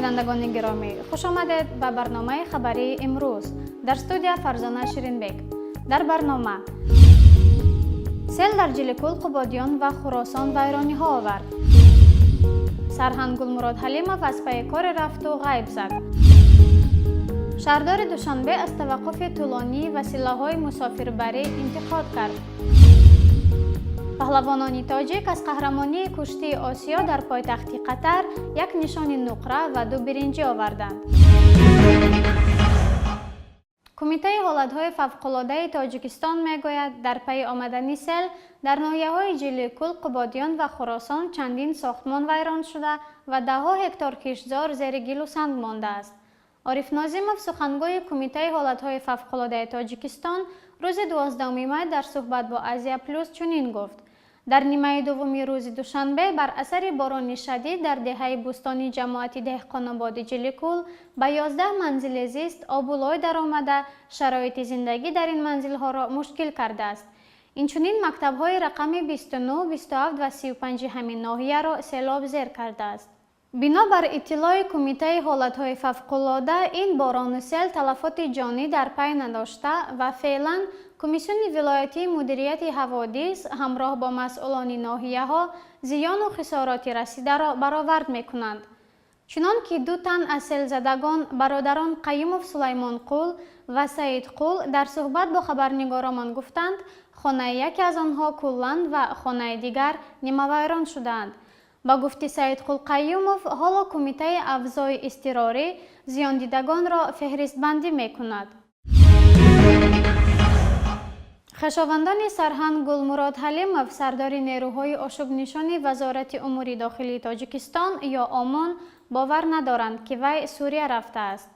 Бинандагони гиромӣ, хуш омадед ба барномаи хабарии имрӯз. Дар студия Фарзона Ширинбек. Дар барнома: сел дар Ҷиликул, Қубодиён ва Хуросон вайрониҳо овард. Сарҳанг Гулмурод Ҳалимов аз пайи коре рафту ғайб зад. Шаҳрдори Душанбе аз таваққуфи тӯлонии василаҳои мусофирбарӣ интиқод кард. Паҳлавонони тоҷик аз қаҳрамонии куштии Осиё дар пойтахти Қатар як нишони нуқра ва ду биринҷӣ оварданд. Кумитаи ҳолатҳои фавқулодаи Тоҷикистон мегӯяд, дар пайи омадани сел дар ноҳияҳои Ҷиликул, Қубодиён ва Хуросон чандин сохтмон вайрон шуда ва даҳҳо ҳектор киштзор зери гилу санг мондааст. Ориф Нозимов, сухангӯи Кумитаи ҳолатҳои фавқулодаи Тоҷикистон, рӯзи 12 май дар суҳбат бо Азия Плюс чунин гуфт: дар нимаи дуввуми рӯзи душанбе бар асари борони шадид дар деҳаи Бӯстони ҷамоати Деҳқонободи Ҷиликул ба 11 манзили зист обу лой даромада, шароити зиндагӣ дар ин манзилҳоро мушкил кардааст. Инчунин мактабҳои рақами 29, 27 ва 35 ҳамин ноҳияро селоб зер кардааст. Бино бар иттилои Кумитаи ҳолатҳои фавқулода, ин борону сел талафоти ҷонӣ дар пай надошта ва феълан Комиссиони вилоятии мудирияти ҳаводис ҳамроҳ бо масъулони ноҳияҳо зиёну хисороти расидаро баровард мекунанд. Чунон ки ду тан аз селзадагон, бародарон Қаюмов Сулаймонқул ва Саидқул, дар суҳбат бо хабарнигоромон гуфтанд, хонаи яке аз онҳо куллан ва хонаи дигар нимавайрон шудаанд. Ба гуфти Саидқул Қаюмов, ҳоло Кумитаи авзои изтирорӣ зиёндидагонро феҳристбандӣ мекунад. Хешовандони сарҳанг Гулмурод Ҳалимов, сардори нерӯҳои ошӯбнишони Вазорати умури дохилии Тоҷикистон ё ОМОН, бовар надоранд, ки вай Сурия рафтааст.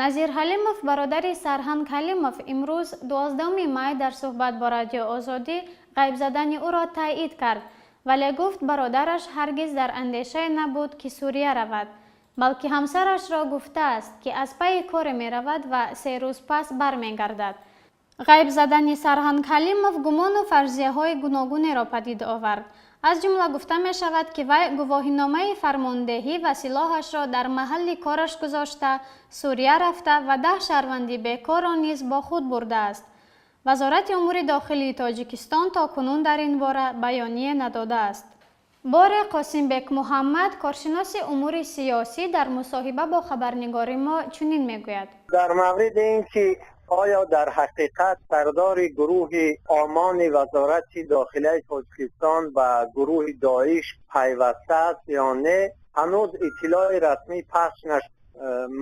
Назир Ҳалимов, бародари сарҳанг Ҳалимов, имрӯз, 12 май, дар суҳбат бо Радио Озодӣ ғайб задани ӯро таъид кард, вале гуфт, бародараш ҳаргиз дар андешае набуд, ки Сурия равад, балки ҳамсарашро гуфтааст, ки аз пайи коре меравад ва 3 рӯз пас бармегардад. Ғайб задани сарҳанг Ҳалимов гумону фарзияҳои гуногунеро падид овард. Аз ҷумла гуфта мешавад, ки вай гувоҳиномаи фармондеҳӣ ва силоҳашро дар маҳалли кораш гузошта, Сурия рафта ва 10 шаҳрванди бекорро низ бо худ бурдааст. Вазорати умури дохилии Тоҷикистон то кунун дар ин бора баёние надодааст. Боре Қосимбек Муҳаммад, коршиноси умури сиёсӣ, дар мусоҳиба бо хабарнигори мо чунин мегӯяд: Дар мавриди ин ки оё дар ҳақиқат сардори гурӯҳи ОМОНи Вазорати дохилияи Тоҷикистон ба гурӯҳи Доиш пайваста аст ё не, ҳанӯз иттилои расмӣ пахш нашуд.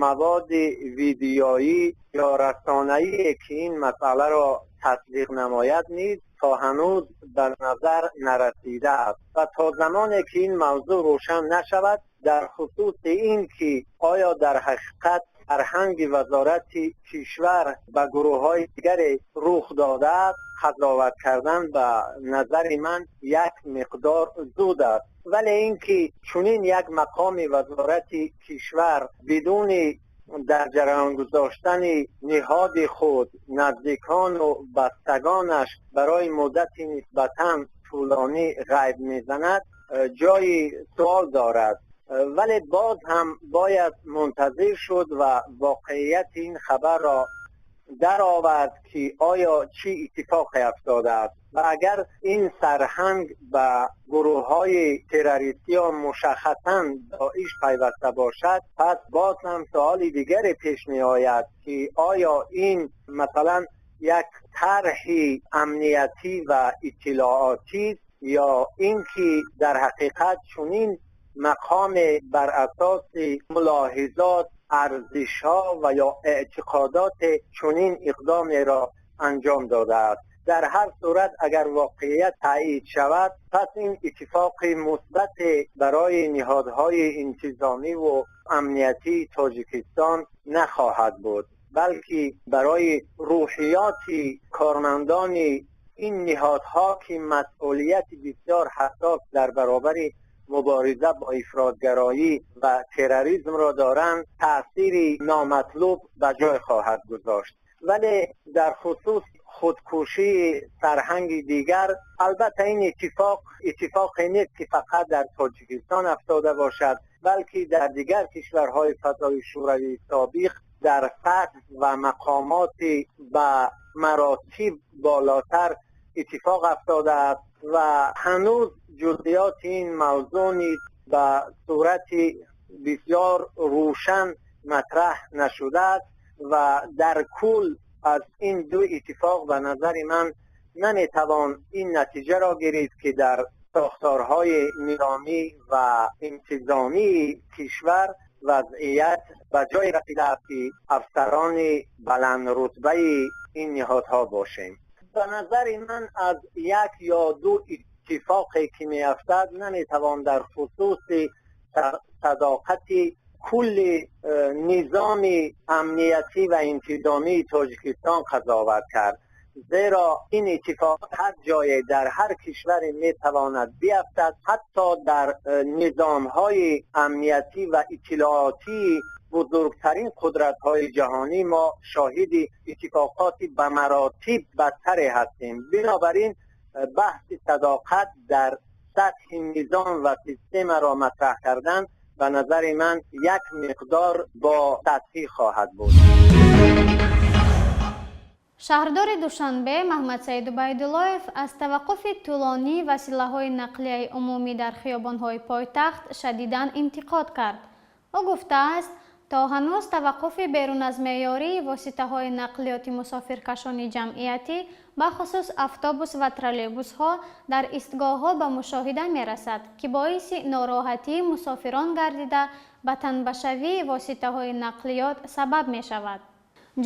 Маводи видеоӣ ё расонаие ки ин масъаларо тасдиқ намояд низ то ҳанӯз ба назар нарасидааст ва то замоне ки ин мавзӯъ рӯшан нашавад, дар хусуси ин ки оё дар ҳақиқат фарҳанги вазорати кишвар ба гурӯҳҳои дигаре рух додааст, қазоват кардан ба назари ман як миқдор зуд аст. Вале ин ки чунин як мақоми вазорати кишвар бидуни дар ҷараён гузоштани ниҳоди худ, наздикону бастагонаш барои муддати нисбатан тӯлонӣ ғайб мезанад, ҷои суол дорад. Вале боз ҳам бояд мунтазир шуд ва воқеияти ин хабарро даровард, ки оё чӣ иттифоқе афтодааст ва агар ин сарҳанг ба гурӯҳҳои террористӣ ё мушаххасан Доиш пайваста бошад, пас боз ҳам суоли дигаре пеш меояд, ки оё ин масалан як тарҳи амниятӣ ва иттилоотӣ ё ин ки дар ҳақиқат чунин мақоме бар асоси мулоҳизот, арзишҳо ва ё эътиқодот чунин иқдомеро анҷом додааст. Дар ҳар сурат, агар воқеият таъйид шавад, пас ин иттифоқи мусбат барои ниҳодҳои интизомӣ ва амниятии Тоҷикистон нахоҳад буд, балки барои рӯҳиёти кормандони ин ниҳодҳо, ки масъулияти бисёр ҳассос дар баробари мубориза бо ифротгароӣ ва терроризмро доранд, таъсири номатлуб ба ҷой хоҳад гузошт. Вале дар хусус худкушии сарҳанги дигар, албатта ин иттифоқ иттифоқе нест, ки фақат дар Тоҷикистон афтода бошад. بلکه در دیگر کشورهای فضای شوروی سابق در سطح و مقامات به مراتب بالاتر اتفاق افتاده است و هنوز جزئیات این موضوع نیز به صورت بسیار روشن مطرح نشده است و در کل از این دو اتفاق به نظر من نمیتوان این نتیجه را گرفت که در ساختارهای نظامی و انتظامی کشور وضعیت به جای رسیده است که افسران بلند رتبه این نهادها باشیم. به نظر من از یک یا دو اتفاقی که میافتد نمیتوان در خصوص صداقت کل نظام امنیتی و انتظامی تاجیکستان قضاوت کرد، زیرا این اتفاق هر جای در هر کشور میتواند بیفتد، حتی در نظام‌های امنیتی و اطلاعاتی بزرگترین قدرت‌های جهانی ما شاهد اتفاقات به مراتب بدتر هستیم. بنابراین بحث صداقت در سطح نظام و سیستم را مطرح کردن به نظر من یک مقدار با سطحی خواهد بود. Шаҳрдори Душанбе Маҳмадсаид Убайдуллоев аз таваққуфи тӯлонии василаҳои нақлияи умумӣ дар хиёбонҳои пойтахт шадидан интиқод кард. Ӯ гуфтааст, то ҳанӯз таваққуфи берун аз меъёрии воситаҳои нақлиёти мусофиркашони ҷамъиятӣ, бахусус автобус ва троллейбусҳо дар истгоҳҳо ба мушоҳида мерасад, ки боиси нороҳатии мусофирон гардида, ба танбашавии воситаҳои нақлиёт сабаб мешавад.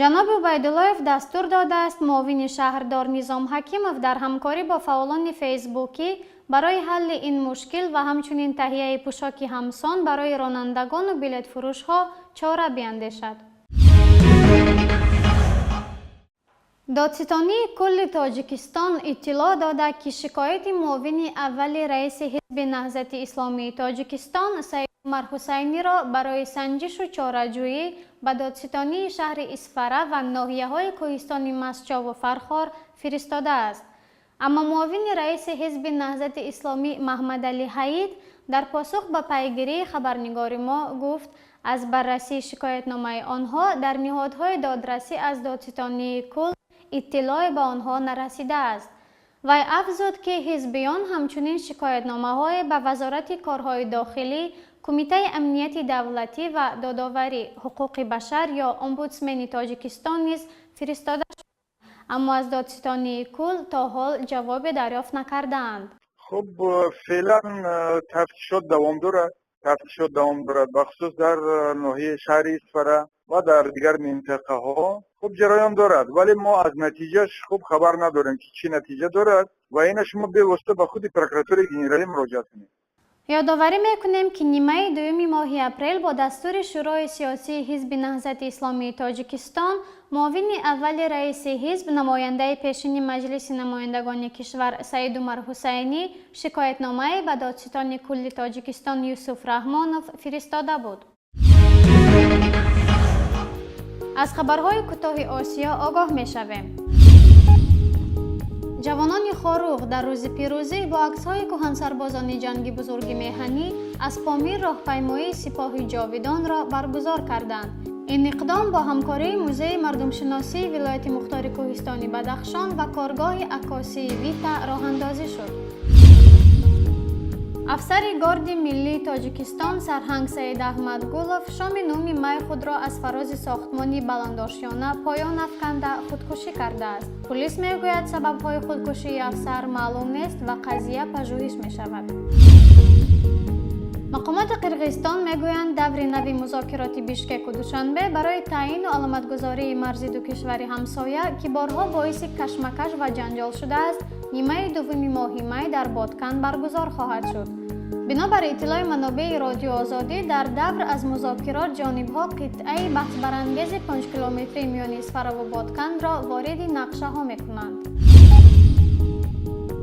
Ҷаноби Убайдуллоев дастур додааст, муовини шаҳрдор Низом Ҳакимов дар ҳамкорӣ бо фаъолони фейсбукӣ барои ҳалли ин мушкил ва ҳамчунин таҳияи пӯшоки ҳамсон барои ронандагону билетфурӯшҳо чора биандешад. Додситонии кулли Тоҷикистон иттилоъ дода, ки шикояти муовини аввали раиси Ҳизби Наҳзати Исломии Тоҷикистон Саид Умар Ҳусайниро барои санҷишу чораҷӯӣ ба додситонии шаҳри Исфара ва ноҳияҳои кӯҳистони Мастчову Фархор фиристодааст. Аммо муовини раиси Ҳизби Наҳзати Исломӣ Маҳмадалӣ Ҳаид дар посух ба пайгирии хабарнигори мо гуфт, аз баррасии шикоятномаи онҳо дар ниҳодҳои додрасӣ аз додситонии кул иттилоъе ба онҳо нарасидааст. Вай афзуд, ки ҳизбиён ҳамчунин шикоятномаҳое ба Вазорати корҳои дохилӣ, Кумитаи амнияти давлатӣ ва додоварӣ, ҳуқуқи башар ё омбудсмени Тоҷикистон низ фиристода шуд, аммо аз додситонии кул то ҳол ҷавобе дарёфт накардаанд. Хуб, феълан тафтишот давом дорад, тафтишот давом дорад, бахусус дар ноҳияи шаҳри Исфара ва дар дигар минтақаҳо хуб ҷараён дорад, вале мо аз натиҷаш хуб хабар надорем, ки чӣ натиҷа дорад ва ина шумо бевосита ба худи прокуратураи генералӣ муроҷиат кунед. Ёдоварӣ мекунем, ки нимаи дуюми моҳи апрел бо дастури Шӯрои сиёсии Ҳизби Наҳзати Исломии Тоҷикистон муовини аввали раиси ҳизб, намояндаи пешини Маҷлиси намояндагони кишвар Саидумар Ҳусайнӣ шикоятномае ба додситони кулли Тоҷикистон Юсуф Раҳмонов фиристода буд. Аз хабарҳои кӯтоҳи Осиё огоҳ мешавем. Ҷавонони Хоруғ дар рӯзи пирӯзӣ бо аксҳои кӯҳансарбозони ҷанги бузурги меҳанӣ аз Помир роҳпаймоии сипоҳи ҷовидонро баргузор карданд. Ин иқдом бо ҳамкории Музеи мардумшиносии вилояти мухтори кӯҳистони Бадахшон ва коргоҳи аккосии Вита роҳандозӣ шуд. Афсари Горди миллии Тоҷикистон сарҳанг Саид Аҳмад Гулов шоми 9 май худро аз фарози сохтмони баландошёна поён афканда худкушӣ кардааст. Пулис мегӯяд, сабабҳои худкушии афсар маълум нест ва қазия пажӯҳиш мешавад. Мақомоти Қирғизистон мегӯянд, даври нави музокироти Бишкеку Душанбе барои таъину аломатгузории марзи ду кишвари ҳамсоя, ки борҳо боиси кашмакаш ва ҷанҷол шудааст, нимаи дуввуми моҳи май дар Боткан баргузор хоҳад шуд. Бинобар иттилои манобеи Радио Озодӣ, дар давр аз музокирот ҷонибҳо қитъаи баҳсбарангези 5-километрии миёни Исфараву Ботканро вориди нақшаҳо мекунанд.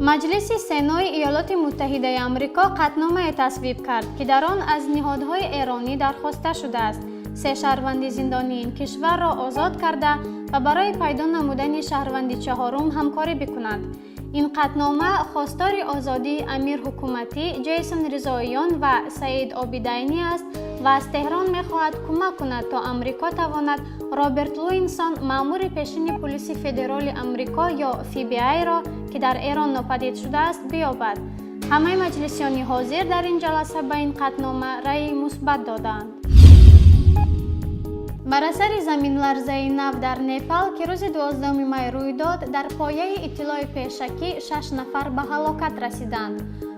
Маҷлиси Сенои Иёлоти Муттаҳидаи Амрико қатъномае тасвиб кард, ки дар он аз ниҳодҳои эронӣ дархоста шудааст, се шаҳрванди зиндонии ин кишварро озод карда ва барои пайдо намудани шаҳрванди чаҳорум ҳамкорӣ бикунанд. Ин қатънома хостори озодии Амир Ҳукуматӣ, Ҷейсон Ризоиён ва Саид Обидайнӣ аст ва аз Теҳрон мехоҳад кӯмак кунад, то Амрико тавонад Роберт Луинсон, маъмури пешини пулиси федероли Амрико ё ФБИ-ро, ки дар Эрон нопадид шудааст, биёбад. Ҳамаи маҷлисиёни ҳозир дар ин ҷаласа ба ин қатънома раъи мусбат доданд. Бар асари заминларзаи нав дар Непал, ки рӯзи 12 май рӯй дод, дар пояи иттилои пешакӣ шаш нафар ба ҳалокат расиданд.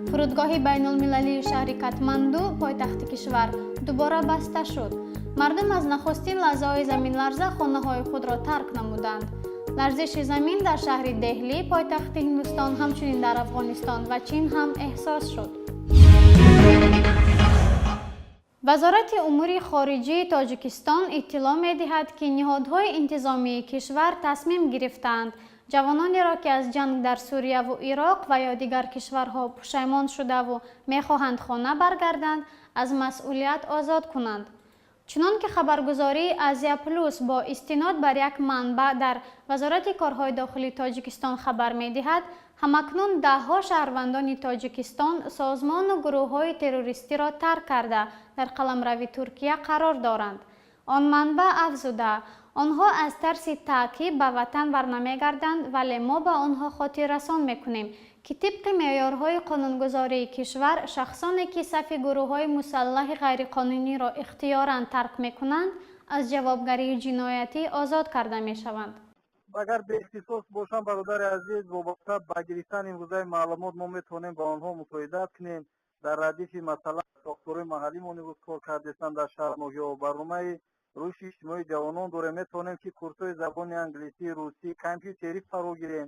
Фурудгоҳи байнулмилалии шаҳри Катманду, пойтахти кишвар, дубора баста шуд. Мардум аз нахустин лаҳзаҳои заминларза хонаҳои худро тарк намуданд. Ларзиши замин дар шаҳри Деҳлӣ, пойтахти Ҳиндустон, ҳамчунин дар Афғонистон ва Чин ҳам эҳсос шуд. Вазорати умури хориҷии Тоҷикистон иттилоъ медиҳад, ки ниҳодҳои интизомии кишвар тасмим гирифтаанд ҷавононеро, ки аз ҷанг дар Сурияву Ироқ ва ё дигар кишварҳо пушаймон шудаву мехоҳанд хона баргарданд, аз масъулият озод кунанд. Чунон ки хабаргузории Азия Плюс бо истинод бар як манбаъ дар Вазорати корҳои дохилии Тоҷикистон хабар медиҳад, ҳамакнун даҳҳо шаҳрвандони Тоҷикистон созмону гурӯҳҳои террористиро тарк карда, дар қаламрави Туркия қарор доранд. Он манбаъ афзуда, онҳо аз тарси таъқиб ба ватан барнамегарданд, вале мо ба онҳо хотиррасон мекунем, ки тибқи меъёрҳои қонунгузории кишвар шахсоне, ки сафи гурӯҳҳои мусаллаҳи ғайриқонуниро ихтиёран тарк мекунанд, аз ҷавобгарии ҷиноятӣ озод карда мешаванд. Агар беихтисос бошам, бародари азиз, вобаста ба гирифтани имрӯзаи маълумот мо метавонем ба онҳо мусоидат кунем. Дар радифи масъала сохторҳои маҳаллӣ мо имрӯз кор кардестам дар шаҳр, ноҳияҳо, барномаи рушди иҷтимоии ҷавонон дорем. Метавонем, ки курсҳои забони англисӣ, русӣ, компютерӣ фаро гирем.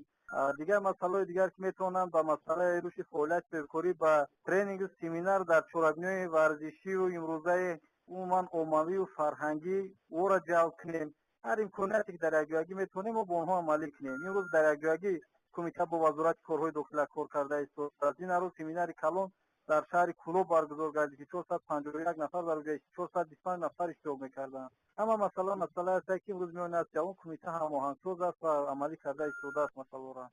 Дигар масъалаҳои дигар, ки метавонанд ба масъалаи рушди фаъолияти соҳибкорӣ, ба тренингу семинар дар чорабиниҳои варзишию имрӯзаи умуман оммавию фарҳангӣ ӯро ҷалб кунем. Ҳар имконияте, ки дар якҷоягӣ метавонем, мо бо онҳо амалӣ кунем. Имрӯз дар якҷоягӣ кумита бо Вазорати корҳои дохила кор карда истодааст. Ин рӯз семинари калон дар шаҳри Кӯлоб баргузор гардид, ки 451 нафар дар ҷои 425 нафар иштирок мекарданд. Ҳама масъала масъала аст, ки имрӯз миёни аст ҷавон кумита ҳамоҳангсоз аст ва амалӣ карда истодааст масъаларо.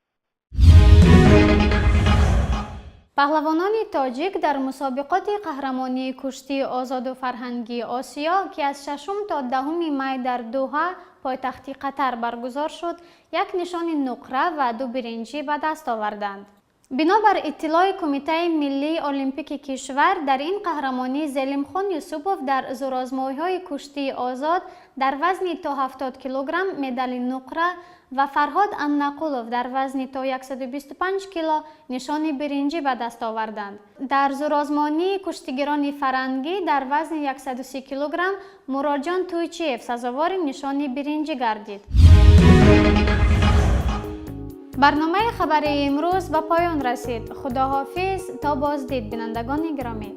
Паҳлавонони тоҷик дар мусобиқоти қаҳрамонии куштии озоду фарҳангии Осиё, ки аз шашум то 10-уми май дар Дуҳа, пойтахти Қатар, баргузор шуд, як нишони нуқра ва ду биринҷӣ ба даст оварданд. Бинобар иттилои Кумитаи миллии олимпики кишвар, дар ин қаҳрамонӣ Зелимхон Юсупов дар зӯрозмоиҳои куштии озод дар вазни то 70 килограмм медали нуқра ва Фарҳод Аннақулов дар вазни то 125 кило нишони биринҷӣ ба даст оварданд. Дар зӯрозмонии куштигирони фарангӣ дар вазни 130 килограмм Муродҷон Туйчиев сазовори нишони биринҷӣ гардид. Барномаи хабарии имрӯз ба поён расид. Худоҳофиз то боздид, бинандагони гиромӣ.